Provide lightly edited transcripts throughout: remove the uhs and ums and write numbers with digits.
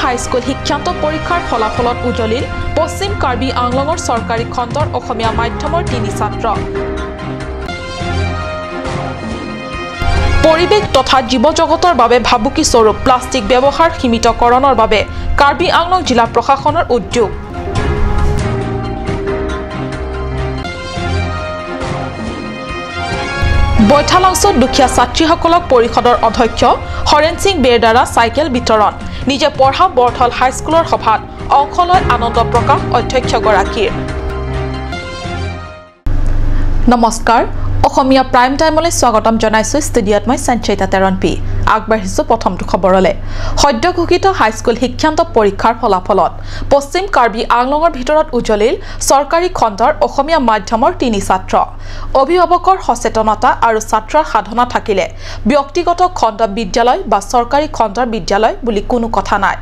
High school শিক্ষান্ত পৰীক্ষাৰ ফলাফলত উজলিল পশ্চিম কাৰ্বি আংলঙৰ চৰকাৰী খণ্ডৰ অসমীয়া মাধ্যমৰ তিনি ছাত্ৰ। পৰিৱেশ তথা জীৱজগতৰ বাবে ভাবুকি স্বৰূপ প্লাষ্টিক ব্যৱহাৰ সীমিতকৰণৰ বাবে কাৰ্বি আংলং জিলা প্ৰশাসনৰ উদ্যোগ। বৈঠালাংছত দুখীয়া ছাত্ৰীসকলক পৰিষদৰ অধ্যক্ষ হৰেণ সিং বেৰ দ্বাৰা চাইকেল বিতৰণ। নিজে পঢ়া বৰথল হাইস্কুলৰ সভাত অংশ লৈ আনন্দ প্ৰকাশ অধ্যক্ষগৰাকীৰ। নমস্কাৰ, অসমীয়া প্ৰাইম টাইমলৈ স্বাগতম জনাইছোঁ। ষ্টুডিঅ'ত মই সঞ্চয়িতা তেৰণ পি। আগবাঢ়িছোঁ প্ৰথমটো খবৰলৈ। সদ্য ঘোষিত হাইস্কুল শিক্ষান্ত পৰীক্ষাৰ ফলাফলত পশ্চিম কাৰ্বি আংলঙৰ ভিতৰত উজলিল চৰকাৰী খণ্ডৰ অসমীয়া মাধ্যমৰ তিনি ছাত্ৰ। অভিভাৱকৰ সচেতনতা আৰু ছাত্ৰৰ সাধনা থাকিলে ব্যক্তিগত খণ্ড বিদ্যালয় বা চৰকাৰী খণ্ডৰ বিদ্যালয় বুলি কোনো কথা নাই,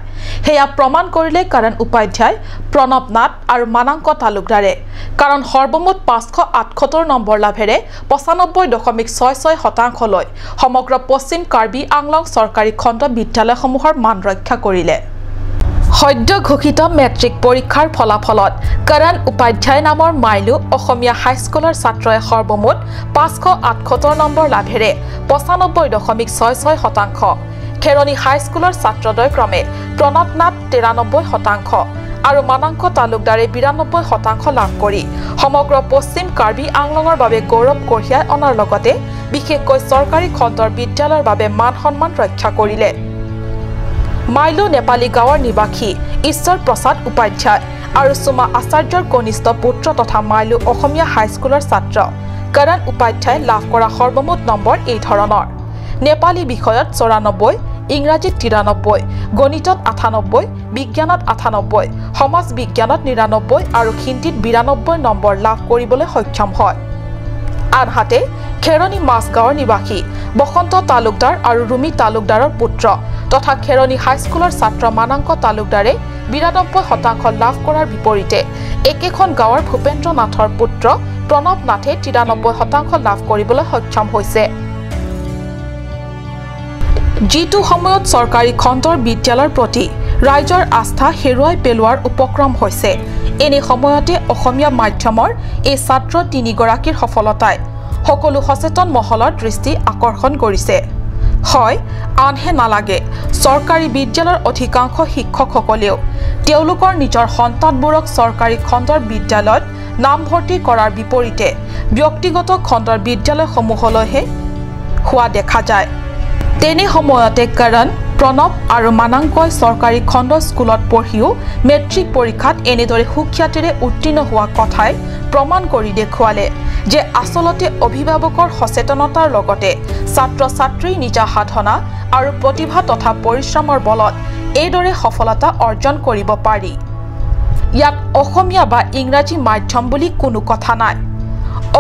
সেয়া প্ৰমাণ কৰিলে কৰণ উপাধ্যায়, প্ৰণৱ নাথ আৰু মানাংক তালুকদাৰে। কাৰণ সৰ্বমুঠ 578 নম্বৰ লাভেৰে 95.66% লৈ সমগ্ৰ পশ্চিম কাৰ্বি আংলং চৰকাৰী খণ্ড বিদ্যালয়সমূহৰ মান ৰক্ষা কৰিলে। সদ্য ঘোষিত মেট্ৰিক পৰীক্ষাৰ ফলাফলত কৰণ উপাধ্যায় নামৰ মাইলু অসমীয়া হাইস্কুলৰ ছাত্ৰই সৰ্বমুঠ 578 নম্বৰ লাভেৰে 95.66%, খেৰণি হাইস্কুলৰ ছাত্ৰদ্বয় ক্ৰমে প্ৰণৱ নাথ 93% আৰু মানাংক তালুকদাৰে 92% লাভ কৰি সমগ্ৰ পশ্চিম কাৰ্বি আংলঙৰ বাবে গৌৰৱ কঢ়িয়াই অনাৰ লগতে বিশেষকৈ চৰকাৰী খণ্ডৰ বিদ্যালয়ৰ বাবে মান সন্মান ৰক্ষা কৰিলে। মাইলু নেপালী গাঁৱৰ নিবাসী ঈশ্বৰ প্ৰসাদ উপাধ্যায় আৰু সুমা আচাৰ্যৰ কনিষ্ঠ পুত্ৰ তথা মাইলু অসমীয়া হাইস্কুলৰ ছাত্ৰ কৰণ উপাধ্যায় লাভ কৰা সৰ্বমুঠ নম্বৰ এই ধৰণৰ: নেপালী বিষয়ত 94, ইংৰাজীত 93, গণিতত 98, বিজ্ঞানত 98, সমাজ বিজ্ঞানত 99 আৰু হিন্দীত 92 নম্বৰ লাভ কৰিবলৈ সক্ষম হয়। আনহাতে খেৰণি মাজগাঁৱৰ নিবাসী বসন্ত তালুকদাৰ আৰু ৰুমি তালুকদাৰৰ পুত্ৰ তথা খেৰণি হাইস্কুলৰ ছাত্ৰ মানাংক তালুকদাৰে 92% লাভ কৰাৰ বিপৰীতে একেখন গাঁৱৰ ভূপেন্দ্ৰ নাথৰ পুত্ৰ প্ৰণৱ নাথে 93% লাভ কৰিবলৈ সক্ষম হৈছে। যিটো সময়ত চৰকাৰী খণ্ডৰ বিদ্যালয়ৰ প্ৰতি ৰাইজৰ আস্থা হেৰুৱাই পেলোৱাৰ উপক্ৰম হৈছে, এনে সময়তে অসমীয়া মাধ্যমৰ এই ছাত্ৰ তিনিগৰাকীৰ সফলতাই সকলো সচেতন মহলৰ দৃষ্টি আকৰ্ষণ কৰিছে। হয়, আনহে নালাগে, চৰকাৰী বিদ্যালয়ৰ অধিকাংশ শিক্ষকসকলেও তেওঁলোকৰ নিজৰ সন্তানবোৰক চৰকাৰী খণ্ডৰ বিদ্যালয়ত নামভৰ্তি কৰাৰ বিপৰীতে ব্যক্তিগত খণ্ডৰ বিদ্যালয়সমূহলৈহে হোৱা দেখা যায়। তেনে সময়তে কৰণ, প্ৰণৱ আৰু মানাংকই চৰকাৰী খণ্ড স্কুলত পঢ়িও মেট্ৰিক পৰীক্ষাত এনেদৰে সুখ্যাতিৰে উত্তীৰ্ণ হোৱা কথাই প্ৰমাণ কৰি দেখুৱালে যে আচলতে অভিভাৱকৰ সচেতনতাৰ লগতে ছাত্ৰ ছাত্ৰীৰ নিজা সাধনা আৰু প্ৰতিভা তথা পৰিশ্ৰমৰ বলত এইদৰে সফলতা অৰ্জন কৰিব পাৰি। ইয়াত অসমীয়া বা ইংৰাজী মাধ্যম বুলি কোনো কথা নাই।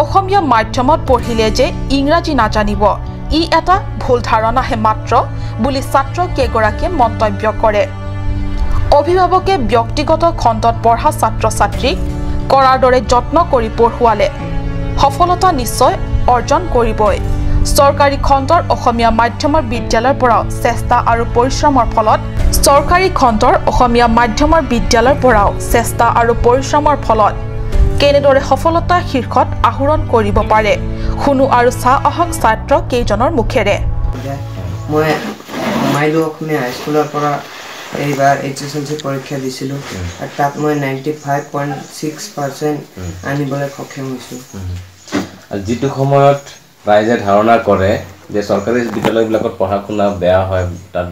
অসমীয়া মাধ্যমত পঢ়িলে যে ইংৰাজী নাজানিব, ই এটা ভুল ধাৰণাহে মাত্ৰ বুলি ছাত্ৰ কেইগৰাকীয়ে মন্তব্য কৰে। অভিভাৱকে ব্যক্তিগত খণ্ডত পঢ়া ছাত্ৰ ছাত্ৰীক কৰাৰ দৰে যত্ন কৰি পঢ়ুৱালে সফলতা নিশ্চয় অৰ্জন কৰিবই। চৰকাৰী খণ্ডৰ অসমীয়া মাধ্যমৰ বিদ্যালয়ৰ পৰাও চেষ্টা আৰু পৰিশ্ৰমৰ ফলত চৰকাৰী খণ্ডৰ অসমীয়া মাধ্যমৰ বিদ্যালয়ৰ পৰাও চেষ্টা আৰু পৰিশ্ৰমৰ ফলত কেনেদৰে সফলতা শীৰ্ষত আহৰণ কৰিব পাৰে শুনো আৰু চাহ আহক ছাত্ৰ কেইজনৰ মুখেৰে। মই মাইলু অসমীয়া হাইস্কুলৰ পৰা এইবাৰ HSLC পৰীক্ষা দিছিলোঁ আৰু তাত মই 95.6% আনিবলৈ সক্ষম হৈছোঁ। যিটো সময়ত ৰাইজে ধাৰণা কৰে যে চৰকাৰী বিদ্যালয়বিলাকত পঢ়া শুনা বেয়া হয়, তাত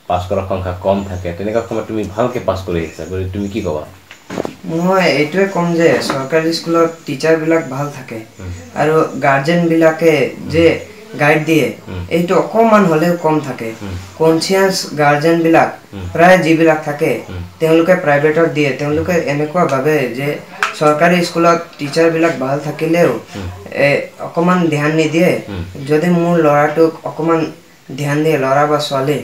পাছ কৰাৰ সংখ্যা কম থাকে, তেনেকুৱা সময়ত তুমি ভালকৈ পাছ কৰি আহিছা, গতিকে তুমি কি ক'বা? মই এইটোৱে ক'ম যে চৰকাৰী স্কুলত টিচাৰবিলাক ভাল থাকে আৰু গাৰ্জেনবিলাকে যে গাইড দিয়ে এইটো অকণমান হ'লেও কম থাকে। কনচিয়াছ গাৰ্জেনবিলাক প্ৰায় যিবিলাক থাকে তেওঁলোকে প্ৰাইভেটত দিয়ে। তেওঁলোকে এনেকুৱা ভাবে যে চৰকাৰী স্কুলত টিচাৰবিলাক ভাল থাকিলেও অকণমান ধ্যান নিদিয়ে, যদি মোৰ ল'ৰাটোক অকণমান ধ্যান দিয়ে, ল'ৰা বা ছোৱালী,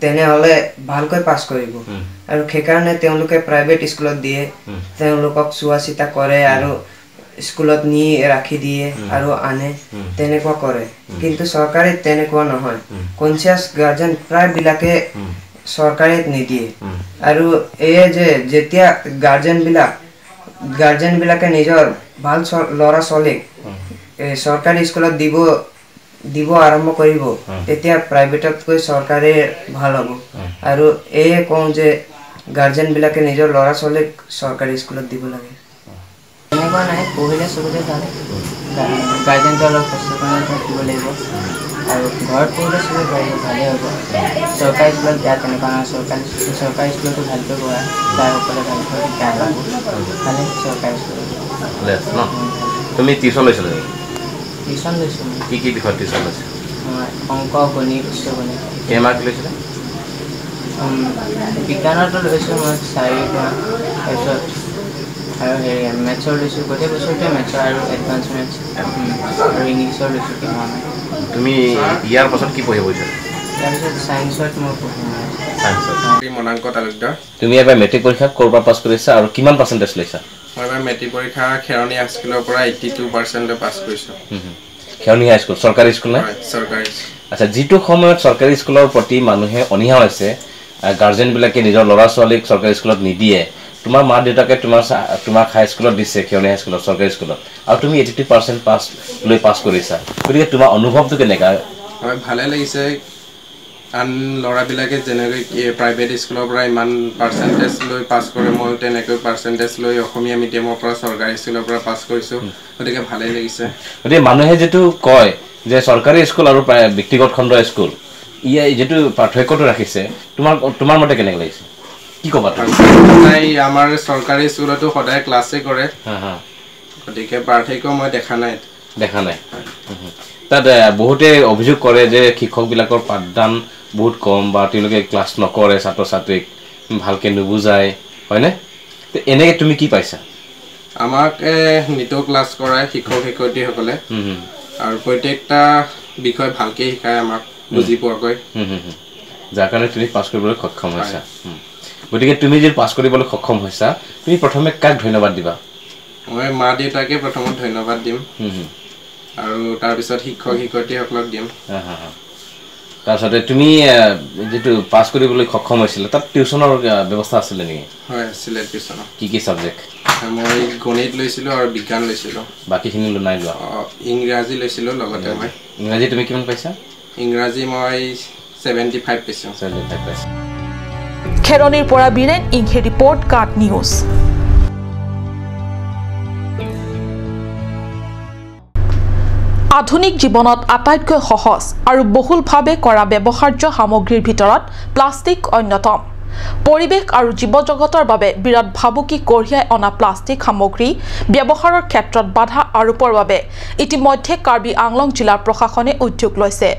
তেনেহ'লে ভালকৈ পাছ কৰিব। আৰু সেইকাৰণে তেওঁলোকে প্ৰাইভেট স্কুলত দিয়ে, তেওঁলোকক চোৱা চিতা কৰে আৰু স্কুলত নি ৰাখি দিয়ে আৰু আনে, তেনেকুৱা কৰে। কিন্তু চৰকাৰী তেনেকুৱা নহয়। কনচিয়াছ গাৰ্জেন প্ৰায়বিলাকে চৰকাৰীত নিদিয়ে। আৰু এয়ে যে যেতিয়া গাৰ্জেনবিলাকে নিজৰ ভাল ল'ৰা ছোৱালীক চৰকাৰী স্কুলত দিব আৰম্ভ কৰিব, তেতিয়া প্ৰাইভেটতকৈ চৰকাৰী ভাল হ'ব। আৰু এয়ে কওঁ যে গাৰ্জেনবিলাকে নিজৰ ল'ৰা ছোৱালীক চৰকাৰী স্কুলত দিব লাগে। তেনেকুৱা নাই, পঢ়িলে চবতে ভাল, গাৰ্জেনটো অলপ সচেতন থাকিব লাগিব আৰু ঘৰত পঢ়িলে চবেই পাৰিব, ভালেই হ'ব। চৰকাৰী স্কুলত বেয়া তেনেকুৱা নহয়, চৰকাৰী স্কুলতো ভালকৈ পঢ়ায়, ছাৰসকলে ভালকৈ শিকায়, ভালে চৰকাৰী স্কুলত। ভালে আছে ন? তুমি টিউশ্যন লৈছিলা নেকি? টিউশ্যন লৈছোঁ। কি কি বিষয়ত টিউশ্যন লৈছা? মই অংক, গণিত, উচ্চ গণিত। কেই মাৰ্ক লৈছিলা? বিজ্ঞানতো লৈছোঁ মই 4 মাৰ্ক, তাৰপিছত আৰু হেৰি মেথছৰ লৈছোঁ, গোটেই বছৰটোৱে মেথছৰ আৰু এডভান্স মেথছ আৰু ইংলিছৰ লৈছোঁ কেইমাহমান। তুমি ইয়াৰ পাছত কি পঢ়িব বিচাৰা? তাৰপিছত ছায়েন্সত মই পঢ়িম। ছায়েন্সত। মনাংক তালুকদাৰ। তুমি এবাৰ মেট্ৰিক পৰীক্ষা ক'ৰ পৰা পাছ কৰিছা আৰু কিমান পাৰ্চেণ্টেজ লৈছা? মই এবাৰ মেট্ৰিক পৰীক্ষা খেৰণি হাইস্কুলৰ পৰা 82% পাছ কৰিছোঁ। খেৰণি হাইস্কুল চৰকাৰী স্কুল নে? চৰকাৰী। আচ্ছা, যিটো সময়ত চৰকাৰী স্কুলৰ প্ৰতি মানুহে অনীহা হৈছে, গাৰ্জেনবিলাকে নিজৰ ল'ৰা ছোৱালীক চৰকাৰী স্কুলত নিদিয়ে, তোমাৰ মা দেউতাকে তোমাক হাইস্কুলত দিছে, খেৰণি হাইস্কুলত, চৰকাৰী স্কুলত, আৰু তুমি 82% পাছ লৈ পাছ কৰিছা, গতিকে তোমাৰ অনুভৱটো কেনেকুৱা? হয়, ভালে লাগিছে। আন ল'ৰাবিলাকে যেনেকৈ প্ৰাইভেট স্কুলৰ পৰা ইমান পাৰ্চেণ্টেজ লৈ পাছ কৰে, ময়ো তেনেকৈ পাৰ্চেণ্টেজ লৈ অসমীয়া মিডিয়ামৰ পৰা চৰকাৰী স্কুলৰ পৰা পাছ কৰিছোঁ, গতিকে ভালেই লাগিছে। গতিকে মানুহে যিটো কয় যে চৰকাৰী স্কুল আৰু ব্যক্তিগত খণ্ডৰ স্কুল, ইয়ে যিটো পাৰ্থক্যটো ৰাখিছে, তোমাৰ মতে কেনেকৈ লাগিছে? কি ক'বা তুমি? নাই, আমাৰ চৰকাৰী স্কুলতো সদায় ক্লাছেই কৰে, গতিকে পাৰ্থক্য মই দেখা নাই। দেখা নাই। তাত বহুতে অভিযোগ কৰে যে শিক্ষকবিলাকৰ পাঠদান বহুত কম বা তেওঁলোকে ক্লাছ নকৰে, ছাত্ৰ ছাত্ৰীক ভালকৈ নুবুজায়, হয়নে? এনেকৈ তুমি কি পাইছা? আমাক নিতৌ ক্লাছ কৰায় শিক্ষক শিক্ষয়িত্ৰীসকলে আৰু প্ৰত্যেকটা বিষয় ভালকৈ শিকায় আমাক বুজি পোৱাকৈ, যাৰ কাৰণে তুমি পাছ কৰিবলৈ সক্ষম হৈছা। গতিকে তুমি যদি পাছ কৰিবলৈ সক্ষম হৈছা, তুমি প্ৰথমে কাক ধন্যবাদ দিবা? মই মা দেউতাকে প্ৰথমত ধন্যবাদ দিম আৰু তাৰপিছত শিক্ষক শিক্ষয়িত্ৰীসকলক দিম। তাৰপিছতে তুমি যিটো পাছ কৰিবলৈ সক্ষম হৈছিলা, তাত টিউশ্যনৰ ব্যৱস্থা আছিলে নেকি? হয়, আছিলে টিউশ্যনৰ। কি কি ছাবজেক্ট? মই গণিত লৈছিলোঁ আৰু বিজ্ঞান লৈছিলোঁ। বাকীখিনি নাই লোৱা? ইংৰাজী লৈছিলোঁ লগতে মই। ইংৰাজী তুমি কিমান পাইছা? ইংৰাজী মই 75 পাইছোঁ। 75 পাইছা। খেৰণিৰ পৰা বীৰেন ইংহে ৰিপৰ্ট, কাট নিউজ। আধুনিক জীৱনত আটাইতকৈ সহজ আৰু বহুলভাৱে কৰা ব্যৱহাৰ্য সামগ্ৰীৰ ভিতৰত প্লাষ্টিক অন্যতম। পৰিৱেশ আৰু জীৱজগতৰ বাবে বিৰাট ভাবুকি কঢ়িয়াই অনা প্লাষ্টিক সামগ্ৰী ব্যৱহাৰৰ ক্ষেত্ৰত বাধা আৰোপৰ বাবে ইতিমধ্যে কাৰ্বি আংলং জিলা প্ৰশাসনে উদ্যোগ লৈছে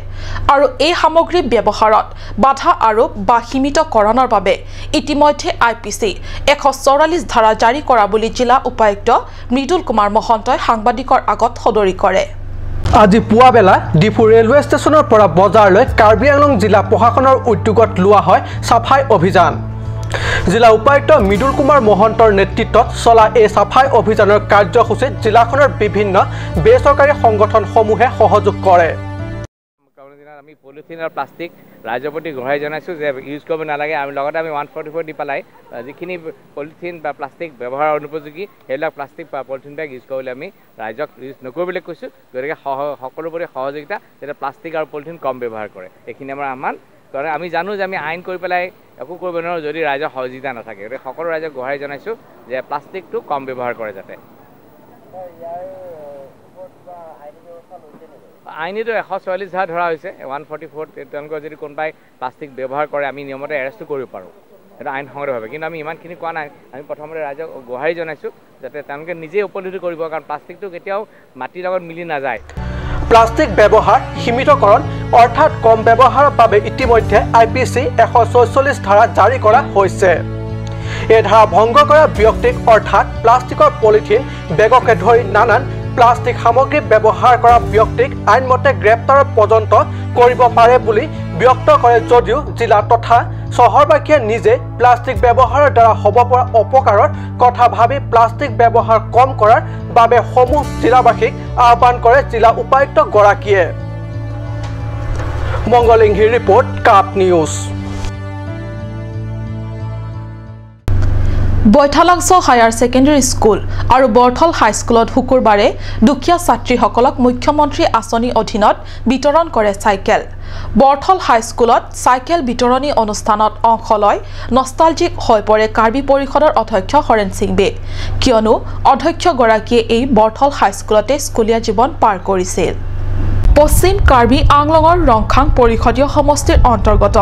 আৰু এই সামগ্ৰী ব্যৱহাৰত বাধা আৰোপ বা সীমিতকৰণৰ বাবে ইতিমধ্যে IPC 144 ধাৰা জাৰি কৰা বুলি জিলা উপায়ুক্ত মৃদুল কুমাৰ মহন্তই সাংবাদিকৰ আগত সদৰি কৰে। আজি পুৱাবেলা ডিফু ৰেলৱে ষ্টেচনৰ পৰা বজাৰলৈ কাৰ্বি আংলং জিলা প্ৰশাসনৰ উদ্যোগত লোৱা হয় চাফাই অভিযান। জিলা উপায়ুক্ত মৃদুল কুমাৰ মহন্তৰ নেতৃত্বত চলা এই চাফাই অভিযানৰ কাৰ্যসূচীত জিলাখনৰ বিভিন্ন বেচৰকাৰী সংগঠনসমূহে সহযোগ কৰে। আমি পলিথিন আৰু প্লাষ্টিক ৰাইজৰ প্ৰতি গঢ়াই জনাইছোঁ যে ইউজ কৰিব নালাগে। আমি লগতে আমি 144 দি পেলাই যিখিনি পলিথিন বা প্লাষ্টিক ব্যৱহাৰৰ অনুপযোগী সেইবিলাক প্লাষ্টিক বা পলিথিন বেগ ইউজ কৰিবলৈ আমি ৰাইজক ইউজ নকৰিবলৈ কৈছোঁ। গতিকে সকলোৰে প্ৰতি সহযোগিতা যাতে প্লাষ্টিক আৰু পলিথিন কম ব্যৱহাৰ কৰে, এইখিনি আমাৰ আহ্বান। কাৰণ আমি জানো যে আমি আইন কৰি পেলাই একো কৰিব নোৱাৰোঁ যদি ৰাইজৰ সহযোগিতা নাথাকে। গতিকে সকলো ৰাইজক গঢ়াই জনাইছোঁ যে প্লাষ্টিকটো কম ব্যৱহাৰ কৰে যাতে। আইনীটো 144 ধাৰা ধৰা হৈছে, 144 তেওঁলোকৰ যদি কোনোবাই প্লাষ্টিক ব্যৱহাৰ কৰে আমি নিয়মতে এৰেষ্টো কৰিব পাৰোঁ, সেইটো আইনসংগতভাৱে। কিন্তু আমি ইমানখিনি কোৱা নাই, আমি প্ৰথমতে ৰাইজক গোহাৰি জনাইছোঁ যাতে তেওঁলোকে নিজেই উপলব্ধি কৰিব, কাৰণ প্লাষ্টিকটো কেতিয়াও মাটিৰ লগত মিলি নাযায়। প্লাষ্টিক ব্যৱহাৰ সীমিতকৰণ অৰ্থাৎ কম ব্যৱহাৰৰ বাবে ইতিমধ্যে IPC 146 ধাৰা জাৰি কৰা হৈছে। এই ধাৰা ভংগ কৰা ব্যক্তিক অৰ্থাৎ প্লাষ্টিকৰ পলিথিন বেগকে ধৰি নানান প্লাষ্টিক সামগ্ৰী ব্যৱহাৰ কৰা ব্যক্তিক আইনমতে গ্ৰেপ্তাৰ পৰ্যন্ত কৰিব পাৰে বুলি ব্যক্ত কৰে যদিও জিলা তথা চহৰবাসীয়ে নিজে প্লাষ্টিক ব্যৱহাৰৰ দ্বাৰা হ'ব পৰা অপকাৰৰ কথা ভাবি প্লাষ্টিক ব্যৱহাৰ কম কৰাৰ বাবে সমূহ জিলাবাসীক আহ্বান কৰে জিলা উপায়ুক্তগৰাকীয়ে। মংগল ইংহিৰ ৰিপৰ্ট, কাপ news. Baithalangso higher secondary school আৰু বৰথল হাইস্কুলত শুকুৰবাৰে দুখীয়া ছাত্ৰীসকলক মুখ্যমন্ত্ৰী আঁচনিৰ অধীনত বিতৰণ কৰে চাইকেল। বৰথল হাইস্কুলত চাইকেল বিতৰণী অনুষ্ঠানত অংশ লৈ নষ্টালজিক হৈ পৰে কাৰ্বি পৰিষদৰ অধ্যক্ষ হৰেণ সিং বে, কিয়নো অধ্যক্ষগৰাকীয়ে এই বৰথল হাইস্কুলতে স্কুলীয়া জীৱন পাৰ কৰিছিল। পশ্চিম কাৰ্বি আংলঙৰ ৰংখাং পৰিষদীয় সমষ্টিৰ অন্তৰ্গত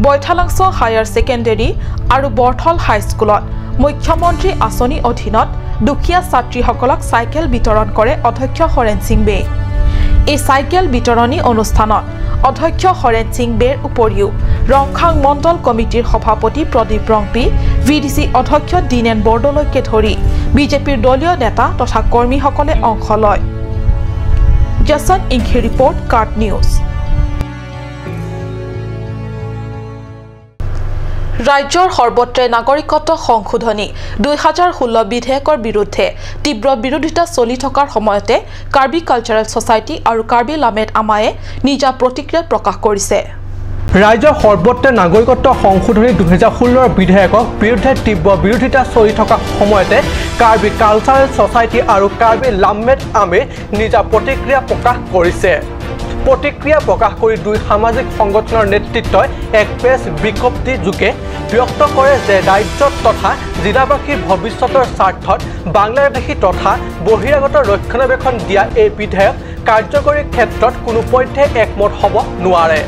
বৈঠালাংছ হায়াৰ ছেকেণ্ডেৰী আৰু বৰথল হাইস্কুলত মুখ্যমন্ত্ৰী আঁচনিৰ অধীনত দুখীয়া ছাত্ৰীসকলক চাইকেল বিতৰণ কৰে অধ্যক্ষ হৰেণ সিং বে। এই চাইকেল বিতৰণী অনুষ্ঠানত অধ্যক্ষ হৰেণ সিং বেৰ উপৰিও ৰংখাং মণ্ডল কমিটিৰ সভাপতি প্ৰদীপ ৰংপি, ভিডিচি অধ্যক্ষ দীনেন বৰদলৈকে ধৰি বিজেপিৰ দলীয় নেতা তথা কৰ্মীসকলে অংশ লয়। Jason Inghi report, Card News. ৰাজ্যৰ সৰ্বত্ৰে নাগৰিকত্ব সংশোধনী 2016 বিধেয়কৰ বিৰুদ্ধে তীব্ৰ বিৰোধিতা চলি থকাৰ সময়তে কাৰ্বি কালচাৰেল ছ'চাইটি আৰু কাৰ্বি লামেট আমায়ে নিজা প্ৰতিক্ৰিয়া প্ৰকাশ কৰিছে। ৰাজ্যৰ সৰ্বত্ৰে নাগৰিকত্ব সংশোধনী 2016 বিধেয়কৰ বিৰুদ্ধে তীব্ৰ বিৰোধিতা চলি থকা সময়তে কাৰ্বি কালচাৰেল ছ'চাইটি আৰু কাৰ্বি লামেট আমে নিজা প্ৰতিক্ৰিয়া প্ৰকাশ কৰিছে। প্ৰতিক্ৰিয়া প্ৰকাশ কৰি দুই সামাজিক সংগঠনৰ নেতৃত্বই এক প্ৰেছ বিজ্ঞপ্তি যোগে ব্যক্ত কৰে যে ৰাজ্য তথা জিলাবাসীৰ ভৱিষ্যতৰ স্বাৰ্থত বাংলাদেশী তথা বহিৰাগত ৰক্ষণাবেক্ষণ দিয়া এই বিধেয়ক কাৰ্যকৰীৰ ক্ষেত্ৰত কোনোপধ্যে একমত হ'ব নোৱাৰে।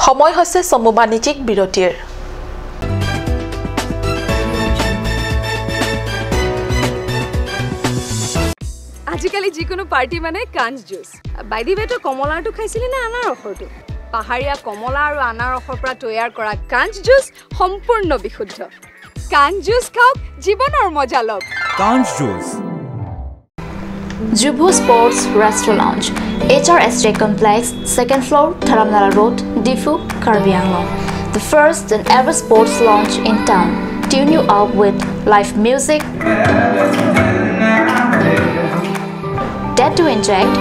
সময় হৈছে চমু বাণিজ্যিক বিৰতিৰ। আজিকালি যিকোনো পাৰ্টি মানে কাঞ্চ জুচ। বাই the ৱে, তই কমলাৰটো খাইছিলি নে আনাৰসৰটো? পাহাৰীয়া কমলা আৰু আনাৰসৰ পৰা তৈয়াৰ কৰা কাঞ্চ জুচ সম্পূৰ্ণ বিশুদ্ধ। কাঞ্চ জুচ খাওক, জীৱনৰ মজা লওক। কাঞ্চ juice. Jubu Sports Restaurant Lounge, HRSJ Complex, 2nd floor, Dharamnala Road, Difu, Karbi Anglong. The first and ever sports lounge in town. Tune you up with live music, tattoo inject,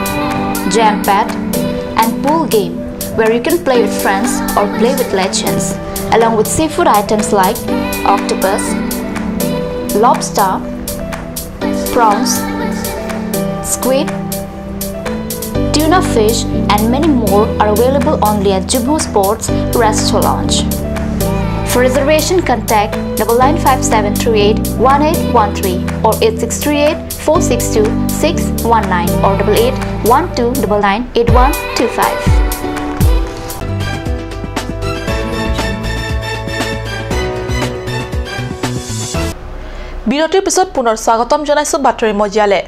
jam pad, and pool game where you can play with friends or play with legends, along with seafood items like octopus, lobster, prawns, squid, tuna fish, and many more are available only at Jubu Sports Restaurant Lounge. For reservation, contact 9957381813 or 8638 462 619 or 8812998125. বিৰতিৰ পিছত পুনৰ স্বাগতম জনাইছো বাতৰি মজিয়ালে।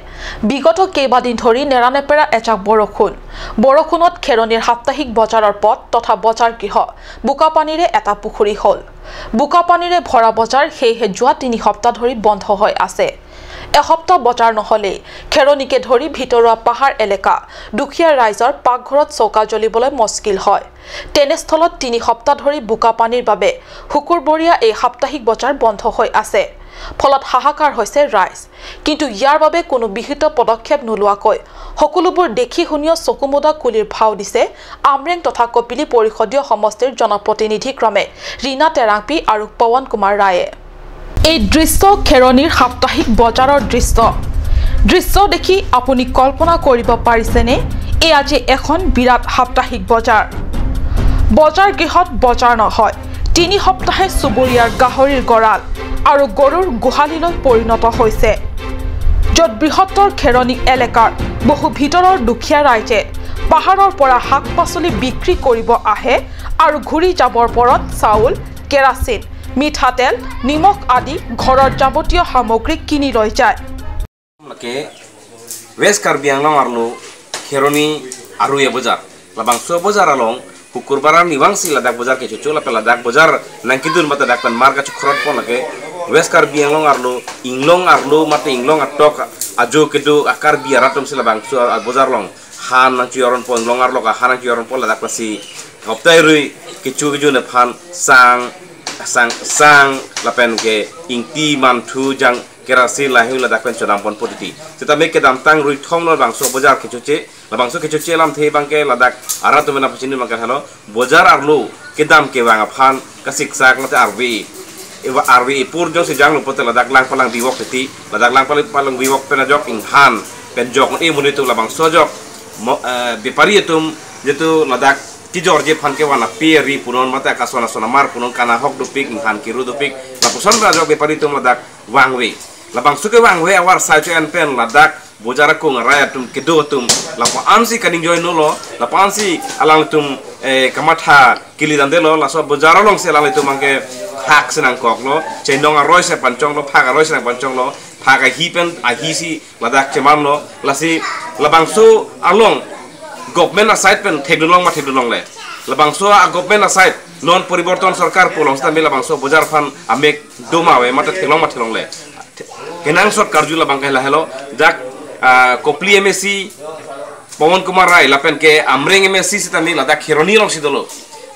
বিগত কেইবাদিন ধৰি নেৰানেপেৰা এজাক বৰষুণত খেৰণিৰ সাপ্তাহিক বজাৰৰ পথ তথা বজাৰ গৃহ বোকা পানীৰে এটা পুখুৰী হ'ল। বোকা পানীৰে ভৰা বজাৰ সেয়েহে যোৱা 3 সপ্তাহ ধৰি বন্ধ হৈ আছে। এসপ্তাহ বজাৰ নহ'লেই খেৰণিকে ধৰি ভিতৰুৱা পাহাৰ এলেকা দুখীয়া ৰাইজৰ পাকঘৰত চৌকা জ্বলিবলৈ মুস্কিল হয়। তেনেস্থলত 3 সপ্তাহ ধৰি বোকা পানীৰ বাবে শুকুৰবৰীয়া এই সাপ্তাহিক বজাৰ বন্ধ হৈ আছে। ফলত হাহাকাৰ হৈছে ৰাইজ। কিন্তু ইয়াৰ বাবে কোনো বিহিত পদক্ষেপ নোলোৱাকৈ সকলোবোৰ দেখি শুনিও চকুমুদা কুলিৰ ভাও দিছে আমৰেং তথা কপিলি পৰিষদীয় সমষ্টিৰ জনপ্ৰতিনিধি ক্ৰমে ৰীণা তেৰাংপি আৰু পৱন কুমাৰ ৰায়ে। এই দৃশ্য খেৰণিৰ সাপ্তাহিক বজাৰৰ দৃশ্য দেখি আপুনি কল্পনা কৰিব পাৰিছেনে এই আজি এখন বিৰাট সাপ্তাহিক বজাৰ। বজাৰ গৃহত বজাৰ নহয়, 3 সপ্তাহে চুবুৰীয়াৰ গাহৰিৰ গঁৰাল আৰু গৰুৰ গোহালিলৈ পৰিণত হৈছে, য'ত বৃহত্তৰ খেৰণি এলেকাৰ বহু ভিতৰৰ দুখীয়া ৰাইজে পাহাৰৰ পৰা শাক পাচলি বিক্ৰী কৰিব আহে আৰু ঘূৰি যাবৰ পৰত চাউল, কেৰাচিন, মিঠাতেল, নিমখ আদি ঘৰৰ যাৱতীয় সামগ্ৰী কিনি লৈ যায়। ৱেষ্ট কাৰ্বি আংলং আৰু খেৰণি আৰু বজাৰ লাবাংচু বজাৰ আলং শুকুৰবাৰৰ নিবাংচি লাদাখ বজাৰ কিছু লাপে লাদাখ বজাৰ নাংকিদুন মাতে ডাকপান মাৰ কাছে খৰত পনাকে ৱেষ্ট কাৰ্বি আংলং আৰু ইংলং আৰু মাতে ইংলং আটক আজো কেদু আকাৰ বিয়াৰা তমছি লাবাংচু বজাৰ লং হান নাংচু অৰণ প ইংলং আৰু লগা হান নাংচু অৰণ প লাদাখ পাছি হপ্তাই ৰুই কিছু কিছু নেফান চাং চাং চাং লাপেনকে ইংটি মানথু জাং kerasi lahi Ladakh pen chodam pon potiti sitame ke dam tang rui thom no bangso bajar kechuche la bangso kechuche lam the bangke Ladakh ara to mena pachini bangke halo bajar arlo ke dam ke wanga phan ka siksa mate arbi eva arbi pur jong si jang lo pote Ladakh lang palang biwok titi Ladakh lang palang biwok pena jok ing han pen jok e munitu la bangso jok bepari etum jetu Ladakh ki jorje phan ke wana pe ri punon mate akasona sona mar punon kana hok dupik ing han kiru dupik la puson ra jok bepari tum Ladakh wangwe la bangso ke wangwe awar sai chen pen Ladakh bojara kung raya tum kedo tum la ansi kaning joy nolo la ansi alang tum kamatha kili dandelo la so bojara long se alang tum angke phak senang kok lo chendong a roi se panchong lo phak a roi senang panchong lo phak a hi pen a hi si Ladakh cheman lo la si la bangso along government aside pen thekdulong ma thekdulong le la bangso a government aside non poriborton sarkar polong sta me la bangso bojar phan amek doma we mata thelong ma thelong le kenang sot karju la bangkai la helo jak Kopli MSC Pawan Kumar Rai la pen ke Amreng MSC sitami Ladakh kheroni long sidolo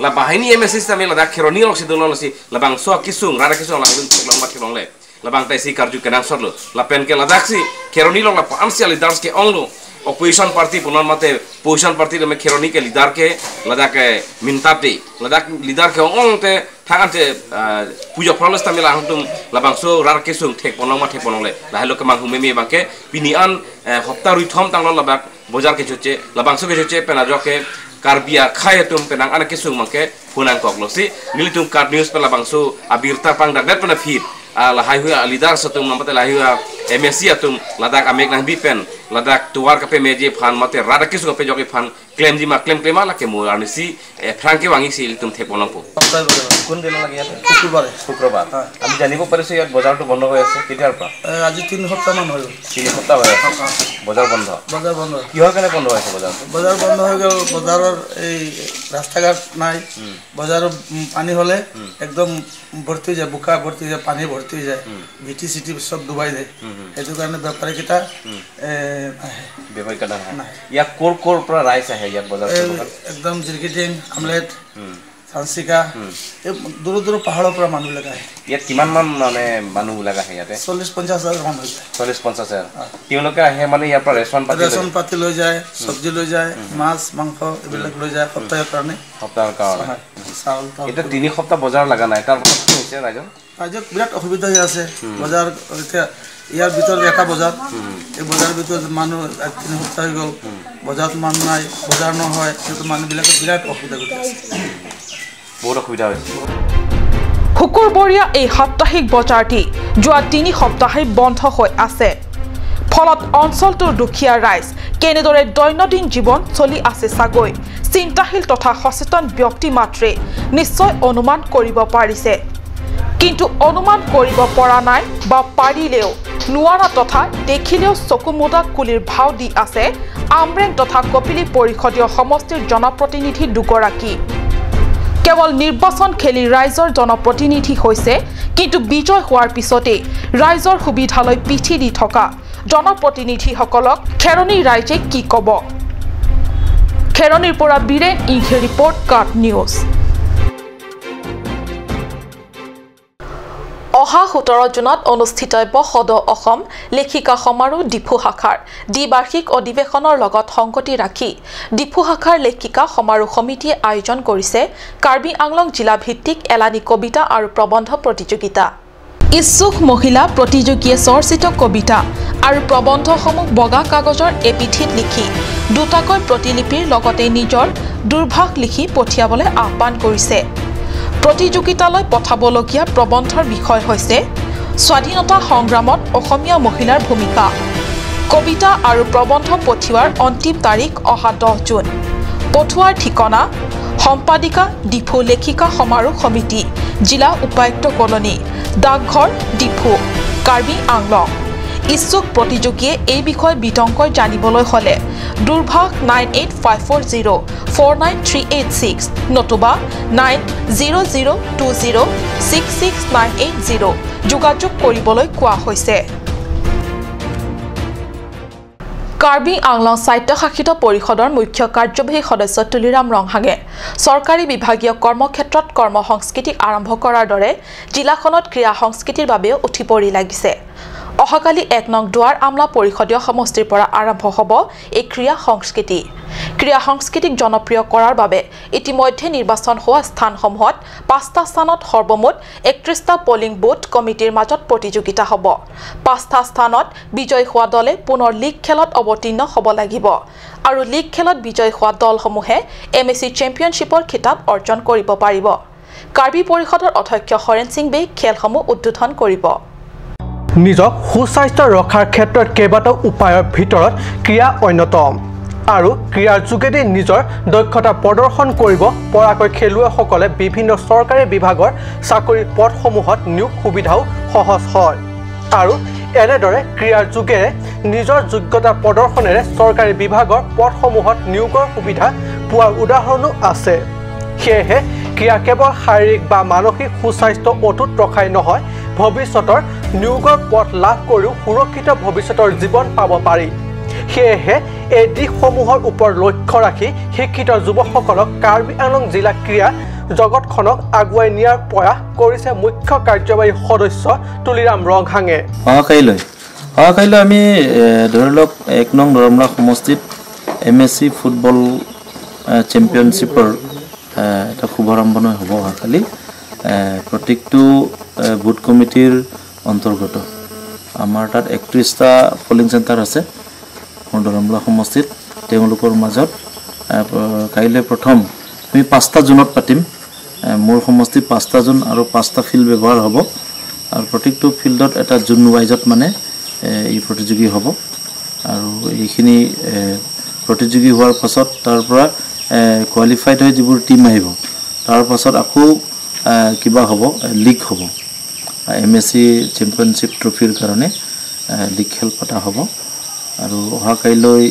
la bahini MSC sitami Ladakh kheroni long sidolo si la bangso kisung rara kisung la thelong ma thelong le la bangtai si karju kenang sot lo la pen ke Ladakh si kheroni long la ansi leaders ke onglo opposition party punon mate position party me kheroni ke leader ke Ladakh mintate Ladakh leader ke ong te thakante puja phalos tamila hangtum labangso rar kesung thek ponong ma thek ponong le lahelo ke mang humemi bangke pinian hopta rui thom tanglo labak bojar ke choche labangso ke choche pena joke karbia khayatum penang ana kesung mangke phunang koklo si nilitum card news pe labangso abirta pang dak det pena fit lahai hua leader satum namate lahai hua MSC atum Ladakh amek nang bipen Ladakh tuar ka pe meje phan mate rada kisu pe joke phan claim jima claim claim la ke mo anisi franke wangi sil tum thepolong po কোন দিন লাগে ইয়াতে শুক্ৰবাৰে শুক্ৰবাৰ আমি জানিব পাৰিছো ইয়াত বজাৰটো বন্ধ হৈ আছে কেতিয়াৰ পৰা আজি 3 সপ্তাহ মান হৈ গ'ল 3 সপ্তাহ হৈ আছে বজাৰ বন্ধ বজাৰ বন্ধ কিহৰ কাৰণে বন্ধ হৈছে বজাৰটো বজাৰ বন্ধ হৈ গ'ল বজাৰৰ এই ৰাস্তা ঘাট নাই বজাৰৰ পানী হ'লে একদম ভৰ্তি হৈ যায় বোকা ভৰ্তি হৈ যায় পানী ভৰ্তি হৈ যায় ভিটি চিটি চব ডুবাই যায় সেইটো কাৰণে বেপাৰীকেইটা বেপাৰীকেইটা নাহে ইয়াত ক'ৰ ক'ৰ পৰা ৰাইজ আহে ইয়াত বজাৰ একদম জিৰকিটিং আমলেট চানচিকা এই দূৰ দূৰ পাহাৰৰ পৰা মানুহবিলাক আহে ইয়াত কিমান মান মানে মানুহবিলাক আহে ইয়াতে 40-50 হাজাৰ মান হৈ যায় 40-50 হাজাৰ তেওঁলোকে আহে মানে ইয়াৰ পৰা ৰেচন পাতি লৈ যায় চব্জি লৈ যায় মাছ মাংস এইবিলাক লৈ যায় সপ্তাহৰ কাৰণে চাউল এতিয়া 3 সপ্তাহ বজাৰ লগা নাই তাৰ পাছত কি হৈছে ৰাইজৰ ৰাইজক বিৰাট অসুবিধা হৈ আছে বজাৰ এতিয়া ইয়াৰ ভিতৰত এটা বজাৰ এই বজাৰৰ ভিতৰত মানুহ 3 সপ্তাহ হৈ গ'ল বজাৰত মানুহ নাই বজাৰ নহয় সেইটো মানুহবিলাকে বিৰাট অসুবিধা কৰি আছে বহুত অসুবিধা হৈছে শুকুৰবৰীয়া এই সাপ্তাহিক বজাৰটি যোৱা 3 সপ্তাহে বন্ধ হৈ আছে ফলত অঞ্চলটোৰ দুখীয়া ৰাইজ কেনেদৰে দৈনন্দিন জীৱন চলি আছে চাগৈ চিন্তাশীল তথা সচেতন ব্যক্তি মাত্ৰে নিশ্চয় অনুমান কৰিব পাৰিছে কিন্তু অনুমান কৰিব পৰা নাই বা পাৰিলেও নোৱাৰা তথা দেখিলেও চকু মুদা কুলিৰ ভাও দি আছে আমৰেং তথা কপিলি পৰিষদীয় সমষ্টিৰ জনপ্ৰতিনিধি দুগৰাকী কেৱল নিৰ্বাচন খেলি ৰাইজৰ জনপ্ৰতিনিধি হৈছে কিন্তু বিজয় হোৱাৰ পিছতেই ৰাইজৰ সুবিধালৈ পিঠি দি থকা জনপ্ৰতিনিধিসকলক খেৰণি ৰাইজে কি ক'ব খেৰণিৰ পৰা বীৰেন ইংহে ৰিপৰ্ট কাট নিউজ অহা 17 জুনত অনুষ্ঠিতব্য সদৌ অসম লেখিকা সমাৰোহ ডিফু শাখাৰ দ্বিবাৰ্ষিক অধিৱেশনৰ লগত সংগতি ৰাখি ডিফু শাখাৰ লেখিকা সমাৰোহ সমিতিয়ে আয়োজন কৰিছে কাৰ্বি আংলং জিলা ভিত্তিক এলানি কবিতা আৰু প্ৰবন্ধ প্ৰতিযোগিতা ইচ্ছুক মহিলা প্ৰতিযোগীয়ে চৰ্চিত কবিতা আৰু প্ৰবন্ধসমূহ বগা কাগজৰ এপিঠিত লিখি দুটাকৈ প্ৰতিলিপিৰ লগতে নিজৰ দুৰ্ভাষ লিখি পঠিয়াবলৈ আহ্বান কৰিছে প্ৰতিযোগিতালৈ পঠাবলগীয়া প্ৰবন্ধৰ বিষয় হৈছে স্বাধীনতা সংগ্ৰামত অসমীয়া মহিলাৰ ভূমিকা কবিতা আৰু প্ৰবন্ধ পঠিওৱাৰ অন্তিম তাৰিখ অহা 10 জুন পঠোৱাৰ ঠিকনা সম্পাদিকা ডিফু লেখিকা সমাৰোহ সমিতি জিলা উপায়ুক্ত কলনী ডাকঘৰ ডিফু কাৰ্বি আংলং ইচ্ছুক প্ৰতিযোগীয়ে এই বিষয়ে বিতংকৈ জানিবলৈ হ'লে দুৰ্ভাষ 985404 49386 নতুবা 9002066980 যোগাযোগ কৰিবলৈ কোৱা হৈছে। কাৰ্বি আংলং স্বায়ত্তশাসিত পৰিষদৰ মুখ্য কাৰ্যবাহী সদস্য তুলিৰাম ৰংহাঙে চৰকাৰী বিভাগীয় কৰ্মক্ষেত্ৰত কৰ্ম সংস্কৃতি আৰম্ভ কৰাৰ দৰে জিলাখনত ক্ৰীড়া সংস্কৃতিৰ বাবেও উঠি পৰি লাগিছে। অহাকালি ১ নং দুৱাৰ আমলা পৰিষদীয় সমষ্টিৰ পৰা আৰম্ভ হ'ব এই ক্ৰীড়া সংস্কৃতি। ক্ৰীড়া সংস্কৃতিক জনপ্ৰিয় কৰাৰ বাবে ইতিমধ্যে নিৰ্বাচন হোৱা স্থানসমূহত ৫টা স্থানত সৰ্বমুঠ ৩১টা পলিং বুথ কমিটিৰ মাজত প্ৰতিযোগিতা হ'ব। ৫টা স্থানত বিজয়ী হোৱা দলে পুনৰ লীগ খেলত অৱতীৰ্ণ হ'ব লাগিব আৰু লীগ খেলত বিজয়ী হোৱা দলসমূহে MAC চেম্পিয়নশ্বিপৰ খিতাপ অৰ্জন কৰিব পাৰিব। কাৰ্বি পৰিষদৰ অধ্যক্ষ হৰেণ সিং বে খেলসমূহ উদ্বোধন কৰিব। নিজক সুস্বাস্থ্য ৰখাৰ ক্ষেত্ৰত কেইবাটাও উপায়ৰ ভিতৰত ক্ৰীড়া অন্যতম আৰু ক্ৰীড়াৰ যোগেদি নিজৰ দক্ষতা প্ৰদৰ্শন কৰিব পৰাকৈ খেলুৱৈসকলে বিভিন্ন চৰকাৰী বিভাগৰ চাকৰিৰ পদসমূহত নিয়োগ সুবিধাও সহজ হয় আৰু এনেদৰে ক্ৰীড়াৰ যোগেৰে নিজৰ যোগ্যতা প্ৰদৰ্শনেৰে চৰকাৰী বিভাগৰ পদসমূহত নিয়োগৰ সুবিধা পোৱাৰ উদাহৰণো আছে। সেয়েহে ক্ৰীড়া কেৱল শাৰীৰিক বা মানসিক সুস্বাস্থ্য অটুট ৰখাই নহয়, ভৱিষ্যতৰ নিয়োগৰ পথ লাভ কৰিও সুৰক্ষিত ভৱিষ্যতৰ জীৱন পাব পাৰি। সেয়েহে এই দিশসমূহৰ ওপৰত লক্ষ্য ৰাখি শিক্ষিত যুৱকসকলক কাৰ্বি আংলং জিলা ক্ৰীড়া জগতখনক আগুৱাই নিয়াৰ প্ৰয়াস কৰিছে মুখ্য কাৰ্যবাহী সদস্য তুলিৰাম ৰংহাঙে। অহাকাইলৈ আমি ধৰি লওক ১ নং দৰমলা সমষ্টিত MAC football চেম্পিয়নশ্বিপৰ এটা শুভাৰম্ভণি হ'ব অহাকালি। প্ৰত্যেকটো বুথ কমিটিৰ অন্তৰ্গত আমাৰ তাত ৩১টা পলিং চেণ্টাৰ আছে দৰমলা সমষ্টিত। তেওঁলোকৰ মাজত কাইলৈ প্ৰথম আমি ৫টা জোনত পাতিম। মোৰ সমষ্টিত ৫টা জোন আৰু ৫টা ফিল্ড ব্যৱহাৰ হ'ব আৰু প্ৰত্যেকটো ফিল্ডত এটা জোন ৱাইজত মানে এই প্ৰতিযোগী হ'ব আৰু এইখিনি প্ৰতিযোগী হোৱাৰ পাছত তাৰ পৰা কোৱালিফাইড হৈ যিবোৰ টীম আহিব তাৰ পাছত আকৌ কিবা হ'ব, লীগ হ'ব। MAC championship ট্ৰফিৰ কাৰণে লীগ খেল পতা হ'ব আৰু অহা কাইলৈ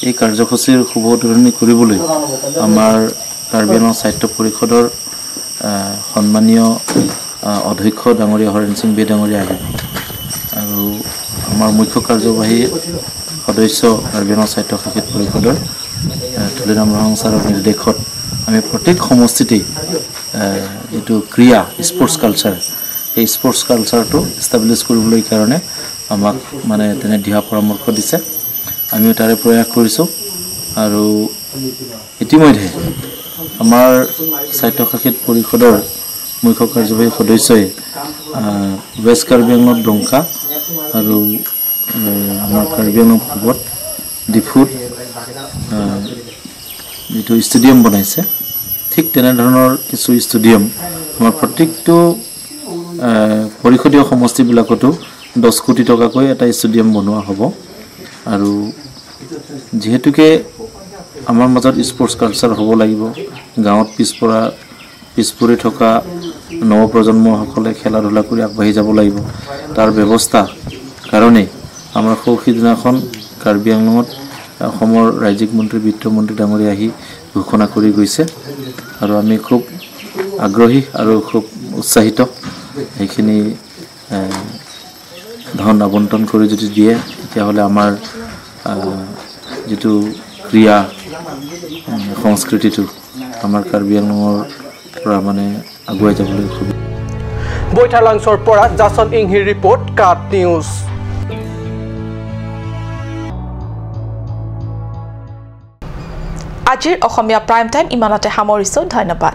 এই কাৰ্যসূচীৰ শুভ উদ্বোধনী কৰিবলৈ আমাৰ কাৰ্বি আংলং সাহিত্য পৰিষদৰ সন্মানীয় অধ্যক্ষ ডাঙৰীয়া হৰেণ সিং বে ডাঙৰীয়া আহিব আৰু আমাৰ মুখ্য কাৰ্যবাহী সদস্য কাৰ্বি আংলং সাহিত্য শাসিত পৰিষদৰ তুলিৰাম ৰংহাং ছাৰৰ নিৰ্দেশত আমি প্ৰত্যেক সমষ্টিতেই যিটো ক্ৰীড়া স্পৰ্টছ কালচাৰ, এই স্পৰ্টছ কালচাৰটো এষ্টাব্লিছ কৰিবলৈ কাৰণে আমাক মানে তেনে দিহা পৰামৰ্শ দিছে। আমিও তাৰে প্ৰয়াস কৰিছোঁ আৰু ইতিমধ্যে আমাৰ স্বায়ত্তশাসিত পৰিষদৰ মুখ্য কাৰ্যবাহী সদস্যই ৱেষ্ট কাৰ্বি আংলঙত ডংকা আৰু আমাৰ কাৰ্বি আংলং পূবত ডিফুত যিটো ষ্টেডিয়াম বনাইছে, ঠিক তেনেধৰণৰ কিছু ষ্টেডিয়াম আমাৰ প্ৰত্যেকটো পৰিষদীয় সমষ্টিবিলাকতো 10 কোটি টকাকৈ এটা ষ্টেডিয়াম বনোৱা হ'ব। আৰু যিহেতুকে আমাৰ মাজত স্পৰ্টছ কালচাৰ হ'ব লাগিব, গাঁৱত পিছপৰি থকা নৱপ্ৰজন্মসকলে খেলা ধূলা কৰি আগবাঢ়ি যাব লাগিব, তাৰ ব্যৱস্থা কাৰণেই আমাৰ সৌ সিদিনাখন কাৰ্বি আংলঙত অসমৰ ৰাজ্যিক মন্ত্ৰী বিত্তমন্ত্ৰী ডাঙৰীয়া আহি ঘোষণা কৰি গৈছে আৰু আমি খুব আগ্ৰহী আৰু খুব উৎসাহিত। সেইখিনি ধন আবণ্টন কৰি যদি দিয়ে তেতিয়াহ'লে আমাৰ যিটো ক্ৰীড়া সংস্কৃতিটো আমাৰ কাৰ্বি আংলঙৰ পৰা মানে আগুৱাই যাবলৈ খুব। বৈঠালাংছৰ পৰা জাছন ইংহিৰ ৰিপৰ্ট, কাট নিউজ। আজিৰ অসমীয়া প্ৰাইম টাইম ইমানতে সামৰিছোঁ। ধন্যবাদ।